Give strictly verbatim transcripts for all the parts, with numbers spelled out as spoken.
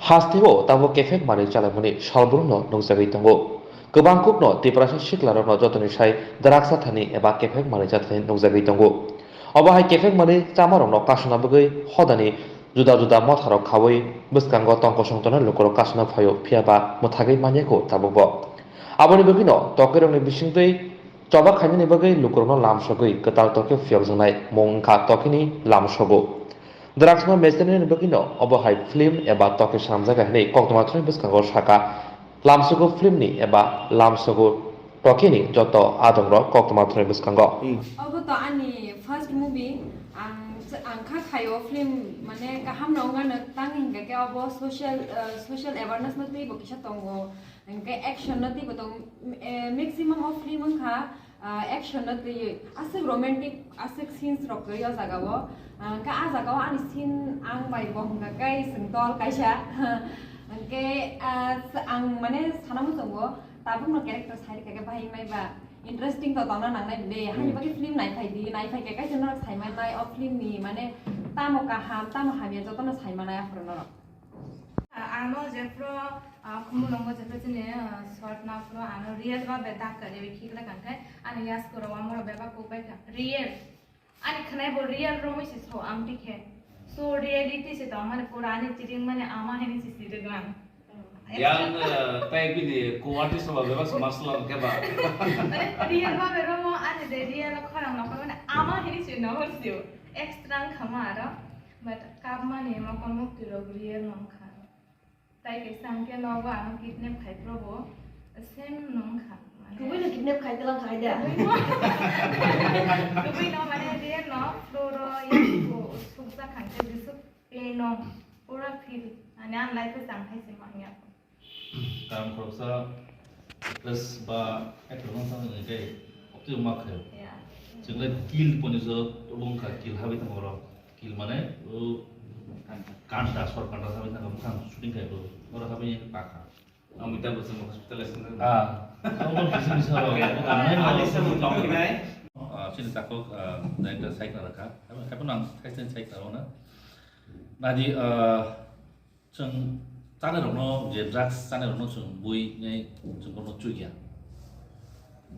Hasteo tabuk kephek manwi chalaimani salbrum no nukjagwi tongo. Kwbang kukno Tiprasa siklarokno jotoni sai draksa thani eba kephek manwi chathani nukjagwi tongo. Obo hai kephek manwi chamarokno kasuna bagwi hodani juda juda motharok khaui bwskango tongkosong tongnai lukurok kasuna phaio, phiyaba mwthagwi manyakho tabukbo. Aboni bagwino tokirokni bisingtwi choba khainani bagwi lukurokno lamsogwi kwtal toke phiyokjaknai mung wngkha tokini lamsogo. Drugsno mesenani bagwino obo hai film eba toke swnamjak hai hwnwi koktwma thani bwskango saka. Lamsogo filmni eba lamsogo tokeni joto adongrok koktwma thani bwskango. Obo to ani first movie. Ang, ang kha khaio film, mane, kaham no wngano tang hinkha khe obo social, eh, social awareness no twibo kisa tongo. Hinkhe action no twibo tongo. Eh, maximum of film wngkha, ah, action no twiwi, aswk romantic, aswk scenes rok kwrwi o jaga o. Ah, hwnkhe ah jaga o ani scene ang bai bo hwnkha khe swng tol kaisa. Hwnkhe, ah, s-, ang mane sana muchungo tabuk no character sai rikha khe bahai mai ba interesting to tongna nangnai de. Hani bagwi film nai phai di, nai phai khe kaisa norok sai manai o film ni mane tamo kaham, tamo hamya jotono sai manai aphuru norok. Ano jephru, ah, Khumulwngo jephru chini, ah, short na phru ano real ba bedak kari khikla kangkhe ani yasku rok amoro bebak kok bai kha. Real. Ani khwnai bo real romwi se so ang tikhe. So reality se tong mani pura ani chiring mani ama hini se siri gwan. Yang, eh, tai bini kuwati soba bebak se masla ke ba. Mane real ba be romo ani de real khorang nokho mane ama hini se nokho sio. Extra khama aro. But kapmani mokol mukti rok real nong kha. Tai kaisa hwnkhe nogo ano kidnap khai probo same nong kha. Mane kubui no kidnap khai tlang khai da. Kubui no, kubui no mane real no floor o yasku sukjak kha hwnkhe bisuk pain no pura feel. Mane ang life o chang khai se manya. Karon khoroksa actress ba actor no thang ni tei opti ma khe. Yeah. Chwng le kill poni jo tubung kha, kill habi tang oro. Kill mane o kanta, sor kanta habi tang mukhang shooting khai bo. Oro habi pakha. Amitabh Bachchan hospital asing. Ah, abo kisa kisa ro. Ani se mo tong nai. Ah, chini takok, ah, director side na rakha. Habi nang side side side na. Nadi, ah, Chwng chanai rokno je drugs chanai rokno chwng bui nai chwng bono chukya.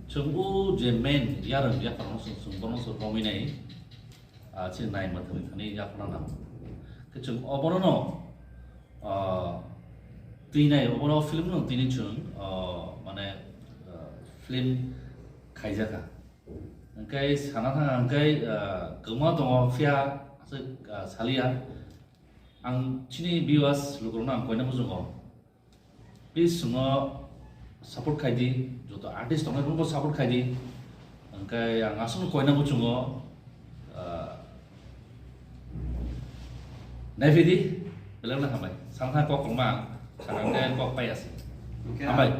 Chwng o je main yarwng yakarokno chwng, chwng bono chwng romwi nai, ah, chini nai mwthangwi thani yakarna nango. Khe chwng obono no, ah, twi nai obono film no twi nai chwng, ah, mane, ah, film khaijakha. Hwnkhe sana thang hwnkhe, ah, kwma tongo phiya aswk, ah, saliya. Ang chini viewers lukurokno ang koina muchungo. Please chwngno support khai di, joto artist tongnai rokbo support khai di. Hwnkhe ang aswkno koina muchungo, ah, naiphi di, belai no hambai. Sana thang kok kwma ang, sana hwnkhe kok pai asi. Hambai.